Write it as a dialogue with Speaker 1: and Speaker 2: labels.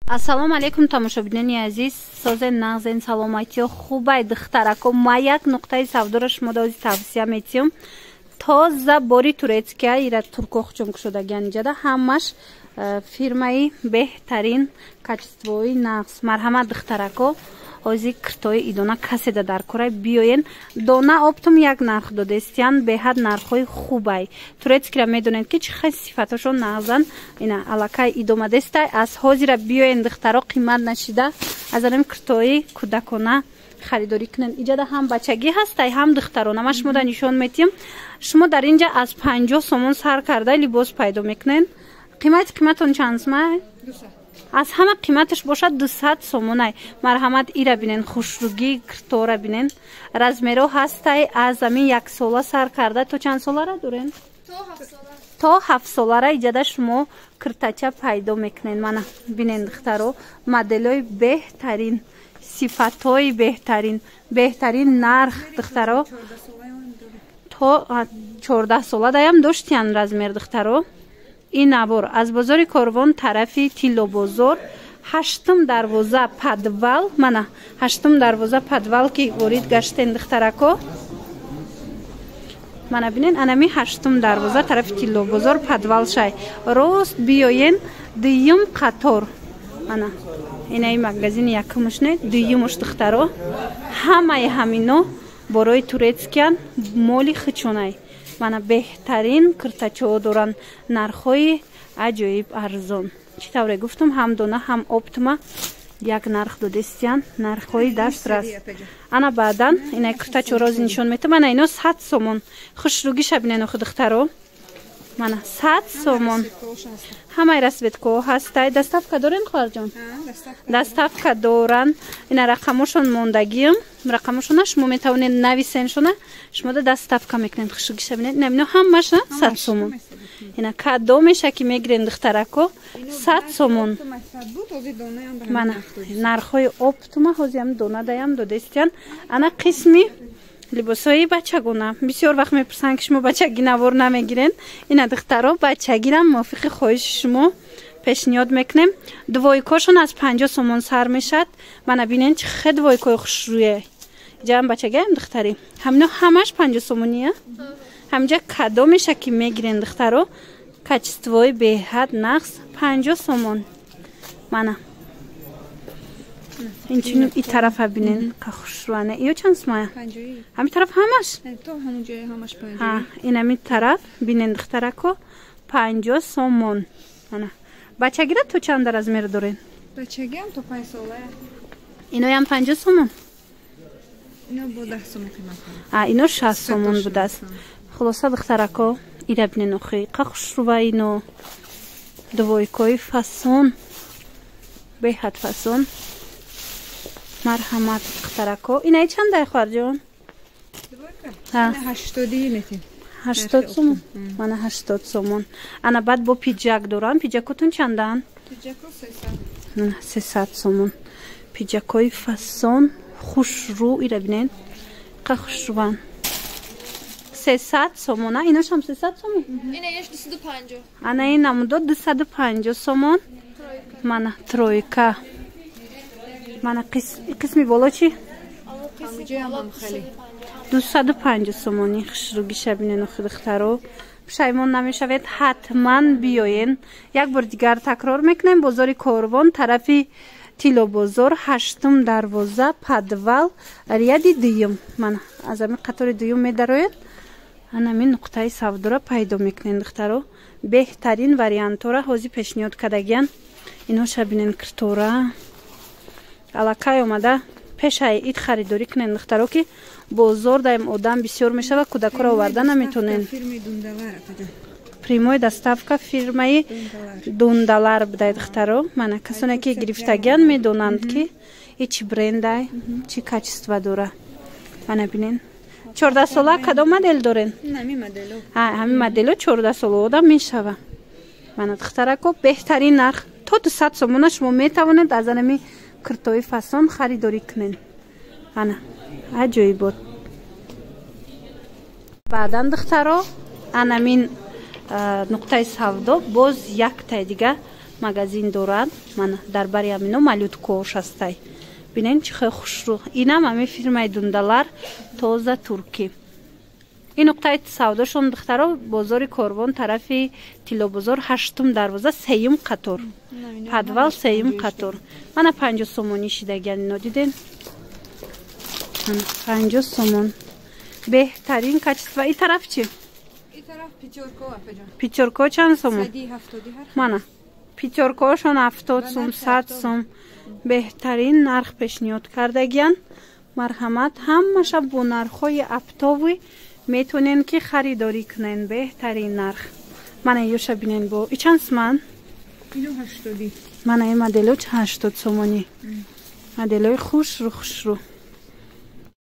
Speaker 1: Ассалому алайкум, тамошобинони азиз, созен, нағзен, саломатиё хубай, духтарако. Ма як нуқтаи савдоро шумо дози тавсия метиҳам. Тоза бори турецкия, ира турко хучон кушодагиан иҷада, ҳамаш фирмаи беҳтарин, качествои нағз. Марҳамат, духтарако, ҳози киртои идона каседа дар корай, биёен. Дона оптом як нарх додестиян, беҳад нархҳои хубай. Турецкира медонед, ки чӣ хел сифатошон нағзан. Ина аллакай идомадестай, аз ҳозира биёен, духтаро, қимат нашида аз анам киртои кӯдакона харидорӣ кунед. Иҷада ҳам бачагӣ ҳастай, ҳам духтарона. Ман шумо да нишон метиҳам. Шумо дар инҷа аз 50 сомон сар карда либос пайдо мекунед. Қимати қиматон чанд сумай? Аз ҳама қиматаш бошад 200 сомонай. Марҳамат, ира бинен, хушругӣ киртора бинен. Размеро ҳастай, аз ами яксола сар карда то чанд солара дорен? То 7 солара иҷада шумо киртача пайдо мекунед. Мана бинен, духтаро, моделҳои беҳтарин, сифатҳои беҳтарин, беҳтарин нарх, духтаро. То 14 сола даям доштиян размер, духтаро. Ин навор аз бозори Корвон, тарафи Тиллобозор, ҳаштум дарвоза, подвал. Мана ҳаштум дарвоза, подвал ки ворид гаштен, духтарако, мана бинен, анами ҳаштум дарвоза, тарафи Тиллобозор, подвал шай, рост биёен, дуюм қатор. Мана инаи магазини якумуш не, дуюмуш, духтаро. Ҳамаи ҳамино борои турецкиян, моли хичонай. Мана беҳтарин киртачаҳо доранд, нархҳои аҷоиб арзон. Чӣ тавре гуфтам, ҳам дона, ҳам оптом а як нарх додестиян, нархҳои дастрас. Ана баъдан ина киртачаҳоро нишон метам. Ана ино 100 сомон. Хушругиша бинен охи, духтаро. Мана 100 сомон, ҳамаи расцветкаҳо ҳастай. Доставка дорем, хоҳарҷон? Доставка доранд. Ина рақамошон мондагиам, рақамошона шумо метавонед нависеншона, шумода доставка мекунед. Хушругиша бинед. Ина ино ҳамаша 100 сомон. Ина кадомеша ки мегирен, духтарако, 100 сомон. Мана нархҳои оптом а ҳозиам донадаям додестиян. Ана қисми либосҳои бачагона. Бисёр вақт мепурсанд, ки шумо бачагӣ навор намегирен. Ина, духтаро, бачагирам мувофиқи хоҳиши шумо пешниҳод мекунем. Двойкошон аз 50 сомон сар мешад. Мана бинен, чӣ хе двойкои хушрӯе. Иҷаам бачагаям, духтарӣ. Ҳамино ҳамаш 50 сомония. Ҳаминҷа кадомеша ки мегирен, духтаро, качествои беҳад нағз, 50 сомон. Мана инчунин и тарафа бинен, ка хушрӯане. Иё чанд сумая? Ҳамин тараф ҳамаш, инами тараф бинен, духтарако, 50 сомон. Ана бачагира то чанда размер дорен?
Speaker 2: Бачагиам то 5 сола.
Speaker 1: Иноям 50 сомон? Ино 60 сомон будааст. Хулоса, духтарако, ира бинен, охи, ка хушрӯва. Ино двойкои фасон, беҳад фасон. Марҳамат, духтарако. Инаи чандай, хоҳарҷон? 80 сомон. Мана 80 сомон. Ана баъд бо пиджак дорам. Пиджакотон чандаанд? 300 сомон. Пиджакҳои фасон, хушрӯ. Ира бинед, қа хушрӯванд. 300 сомона. Иношам 300 сомон. Ана ин намудо 250 сомон. Мана тройка. Мана қисми боло чӣ? 250 сомони. Хушругиша бинен, охи, духтаро. Пушаймон намешавед, ҳатман биёен. Як бор дигар такрор мекунем: бозори Корвон, тарафи Тиллобозор, ҳаштум дарвоза, подвал, ряди дуюм. Мана аз ами қатори дуюм медароед, анами нуқтаи савдора пайдо мекунед, духтаро. Беҳтарин вариантҳоро ҳозир пешниҳод кардагиян. Иноша бинен, киртора. Аллакай омада пешаи ид харидорӣ кунед, духтаро, ки бозор даем одам бисёр мешавад, кӯдакҳоро оварда наметонен. Прямой доставка фирмаи Дундалар будай, духтаро. Мана касоне ки гирифтагиян, медонанд, ки и чӣ брендай, чӣ качество дора. Мана бинен, 14 сола кадом модел дорен? Ҳамин модело 14 сола одам мешава. Мана, духтарако, беҳтарин нарх, то 200 сомона шумо метавонед аз анами киртои фасон харидорӣ кунед. Ана аҷоибот. Баъдан, духтаро, анамин нуқтаи савдо боз яктаи дига. Магазин дорад. Мана, дар бари ҳамино малюткош ҳастай. Бинен, чӣ хел хушрӯ. Инам ҳами фирмаи Дундалар, тоза туркӣ. Ин нуқтаи савдошон, духтаро, бозори Корвон, тарафи Тиллобозор, ҳаштум дарвоза, сеюм қатор, подвал, сеюм қатор. Мана, 50 сомонӣ шидагиан ино, диден? 50 сомон, беҳтарин качество. И тараф чӣ? Пятёрко чанд сомон? Мана, пятёркошон 70 сом, 100 сом, беҳтарин нарх пешниҳод кардагиян. Марҳамат, ҳамаша бо нархҳои оптовый метонен ки харидорӣ кунен, беҳтарин нарх. Мана, ёша бинен, бо и чанд суман? Мана, ин модело 80 сомонӣ, моделои хушрӯ, хушрӯ.